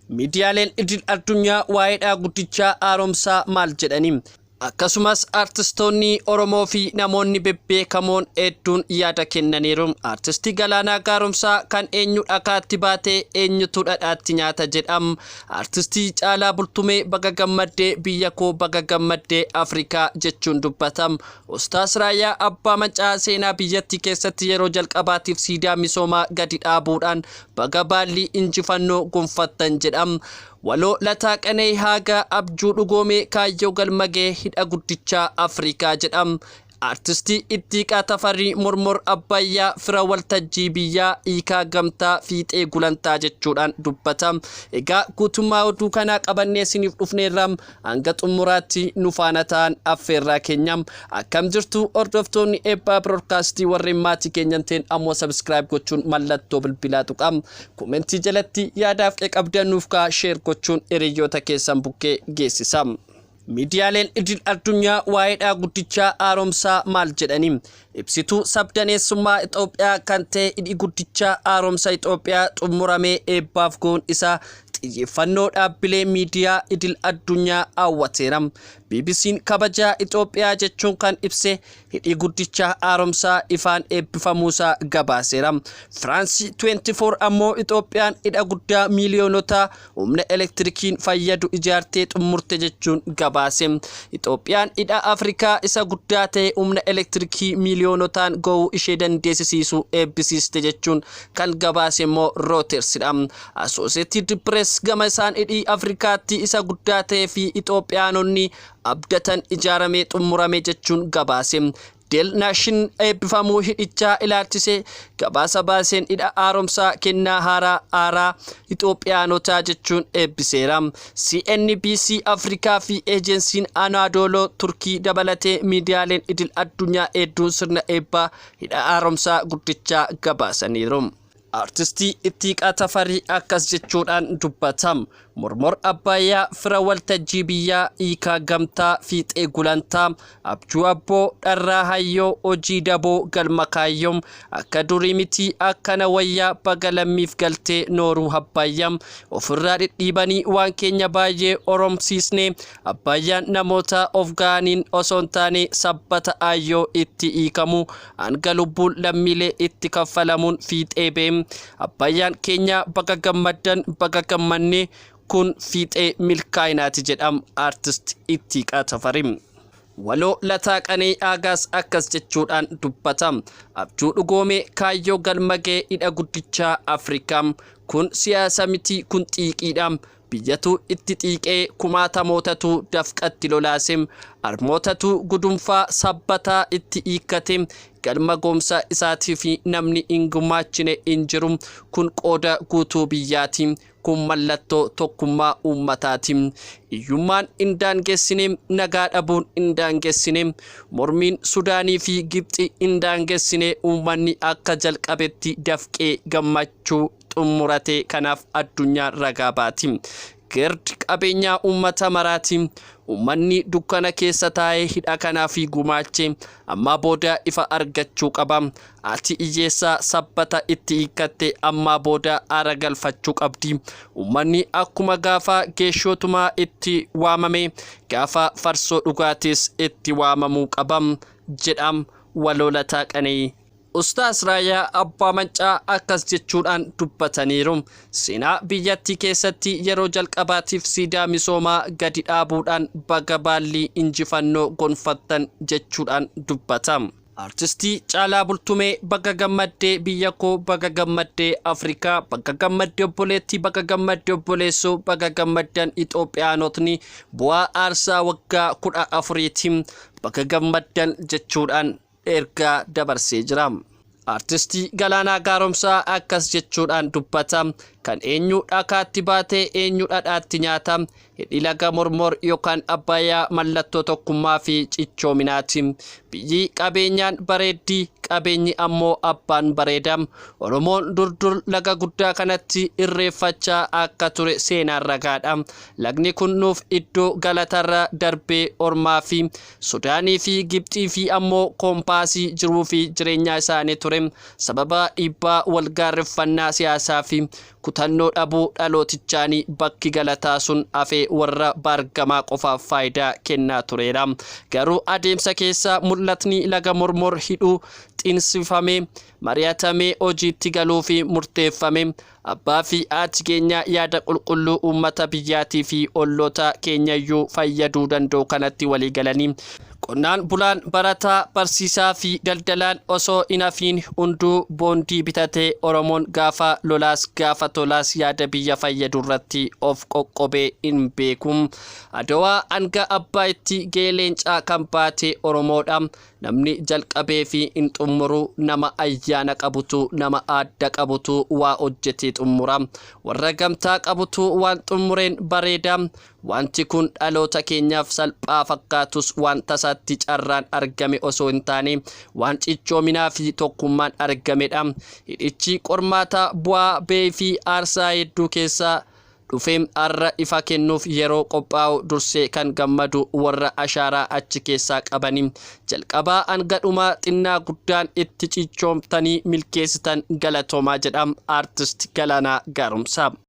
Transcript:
Miidiyaaleen idil addunyaa waa'ee hidha guddichaa haaromsaa maal jedhani? Akkasumas artistoonni Oromoo fi namoonni bebbeekamoon hedduun yaada kennaniiru. Artistii Galaanaa Gaaromsaa kan eenyu dhakaatti baatee eenyutu dhadhaatti nyaata jedham. Artistii Caalaa Bultumee baga gammaddee biyya koo baga gammaddee Afrikaa jechuun dubbatam. Ustaas Raayyaa Abbaa Maccaa seenaa biyyattii keessatti yeroo jalqabaatiif siidaa misoomaa gadi dhaabuudhaan baga baallii injifannoo gonfattan jedham. Waloo Lataa Qanee Haagaa abjuu dhugoomee kaayyoo galma ga'e hidha guddichaa Afrikaa jedham. Artistii Ittiiqaa Tafarrii Mormor Abbayyaa fira waltajjii biyyaa hiikaa gamtaa fiixee gulantaa jechuudhaan dubbata. Egaa guutummaa oduu kanaa qabannee isiniif dhufneerra hanga xumuraatti nu faana ta'an affeerraa keenya. Akkam jirtu hordoftoonni Eebbaa Biroodkaastii warreen maatii keenyan ta'een ammoo subscribe gochuun mallattoo bilbilaa tuqa. Komentii jalatti yaadaaf qabdan nuuf kaa share gochuun hiriyoota keessan bukkee geessisa. Miidiyaaleen idil addunyaa waa'ee hidha guddichaa haaromsaa maal jedhani? Ibsituu sabdaneessummaa Itoophiyaa kan ta'e hidhi guddichaa haaromsa Itoophiyaa xumuramee eebbaaf ga'uun isaa xiyyeeffannoo dhaabbilee miidiyaa idil addunyaa hawwateera. BBC'n kabajaa Itoophiyaa jechuun kan ibse hidhi guddichaa haaromsaa ifaan eebbifamuusaa gabaaseera. Firaansi 24 ammoo Itoophiyaan hidha guddaa miiliyoonota humna elektirikiin fayyadu ijaartee xumurte jechuun gabaase. Itoophiyaan hidha Afrikaa isa guddaa ta'e humna elektirikii miiliyoonotaan ga'uu ishee dandeessisiisu eebbisiiste jechuun kan gabaase immoo Rootersidha. Associated Press gama isaan hidhii Afrikaatti isa guddaa ta'ee fi Itoophiyaanonni abdatan ijaaramee xumurame jechuun gabaase. Daily Nation eebbifamuu hidhichaa ilaalchisee gabaasa baaseen hidha haaromsaa kennaa haaraa haaraa Itoophiyaanotaa jechuun eebbiseera. CNBC Afrikaa fi eejensiin Anaadooloo Turkii dabalatee miidiyaaleen idil addunyaa hedduun sirna eebbaa hidha haaromsaa guddichaa gabaasaniiru. Artistii Ittiiqaa Tafarii akkas jechuudhaan dubbatam. Mormor Abbayyaa fira waltajjii biyyaa hiikaa gamtaa fiixee gulantaa abjuu abboo dharraa hayyoo hojii daboo galma kaayyoom akka durii miti akkana wayyaa baga lammiif galtee nooruu Abbayyam ofirraa dhidhiibanii waan keenya baay'ee oromsiisne Abbayyaan namoota of ga'aniin osoo hin taane sabbata aayyoo itti hiikamu hanga lubbuun lammiilee itti kaffalamuun fiixee ba'e. Abbayyaan keenya baga gammaddan baga gammanne kun fiixee milkaa'inaati jedham artist Ittiiqaa Tafarii. Waloo Lataa Qanee Aagaas akkas jechuudhaan dubbata. Abjuu dhugoomee kaayyoo galma ga'e hidha guddichaa Afrikaa. Kun siyaasa miti kun xiiqiidha. Biyyatu itti xiiqee kumaatamootatu dafqatti lolaase. Armootatu gudunfaa sabbataa itti hiikkate. Galma goomsa isaatiif namni hin gumaachine hin jiru. Kun qooda guutuu biyyaati. Kun mallattoo tokkummaa uummataati. Hiyyummaan hin daangessine, nagaa dhabuun hin daangessine, mormiin Sudaanii fi Gibxi hin daangessine uummanni akka jalqabetti dafqee gammachuu xumurate kanaaf addunyaan ragaa baati. GERD qabeenyaa uummata maraati. Uummanni dukkana keessa taa'ee hidha kanaaf gumaache ammaa booda ifa argachuu qaba. Ati hiyyeessaa sabbata itti hiikkatte ammaa booda aara galfachuu qabdi. Uummanni akkuma gaafa geeshootumaa itti waamame gaafa farsoo dhugaatis itti waamamuu qaba jedham Waloo Lataa Qanee. Ustaas Raayyaa Abbaa Maccaa akkas jechuudhaan dubbataniiru. Seenaa biyyattii keessatti yeroo jalqabaatiif siidaa misoomaa gadi dhaabuudhaan baga baallii injifannoo gonfattan jechuudhaan dubbata. Artistii Caalaa Bultumee baga gammaddee biyya koo baga gammaddee Afrikaa baga gammaddee obboleettii baga gammaddee obboleessoo baga gammaddan Itoophiyaanotni bu'aa aarsaa waggaa 14tiin baga gammaddan jechuudhaan ergaa dabarsee jira. Artistii Galaanaa Gaaromsaa akkas jechuudhaan dubbata. Kan eenyu dhakaatti baatee eenyu dhadhaatti nyaata. Hidhi laga Mormor yookaan Abbayyaa mallattoo tokkummaa fi cichoominaati. Biyyi qabeenyaan bareeddi, qabeenyi ammoo abbaan bareeda. Oromoon dur dur laga guddaa kanatti irreeffachaa akka ture seenaan ragaadha. Lagni kun nuuf iddoo galatarra darbee ormaa fi Sudaanii fi Gibxii fi ammoo koompaasii jiruu fi jireenyaa isaanii ture. Sababa dhiibbaa walgaarreffannaa siyaasaa fi Kutannoo dhabuu dhalootichaanii bakki galataa sun hafee warra baargamaa qofaaf faayidaa kennaa tureera. Garuu adeemsa keessa mul'atni laga Mormor hidhuu xinsifamee, mari'atamee hojiitti galuufi murteeffame. Abbaa fi haati keenya yaada qulqulluu uummata biyyaatii fi olloota keenyayyuu fayyaduu danda'u kanatti walii galanii qonnaan bulaan, barataa, barsiisaa fi daldalaan osoo hin hafiin hunduu boondii bitatee Oromoon gaafa lolaas gaafa tolaas yaada biyya fayyadu irratti of qoqqobee hin beeku. Adawaa hanga Abbaayitti gahee leencaa kan baate Oromoodha. Namni jalqabee fi hin xummuru nama ayyaana qabutu, nama aadda qabutu waa hojjetee xummura. Warra gamtaa qabutu waan xummureen bareeda. Wanti kun dhaloota keenyaaf salphaa fakkaatus waan tasaatti carraan argame osoo hin taane waan cichoominaa fi tokkummaan argamedha. Hidhichi qormaata bu'aa ba'ii fi aarsaa hedduu keessaa dhufee har'a ifa kennuuf yeroo qophaa'u dursee kan gammadu warra ashaaraa achi keessaa qabani. Jalqabaa hanga dhumaa xinnaa guddaan itti cichoomtanii milkeessitan galatoomaa jedha Artist Galaanaa Gaaromsaa.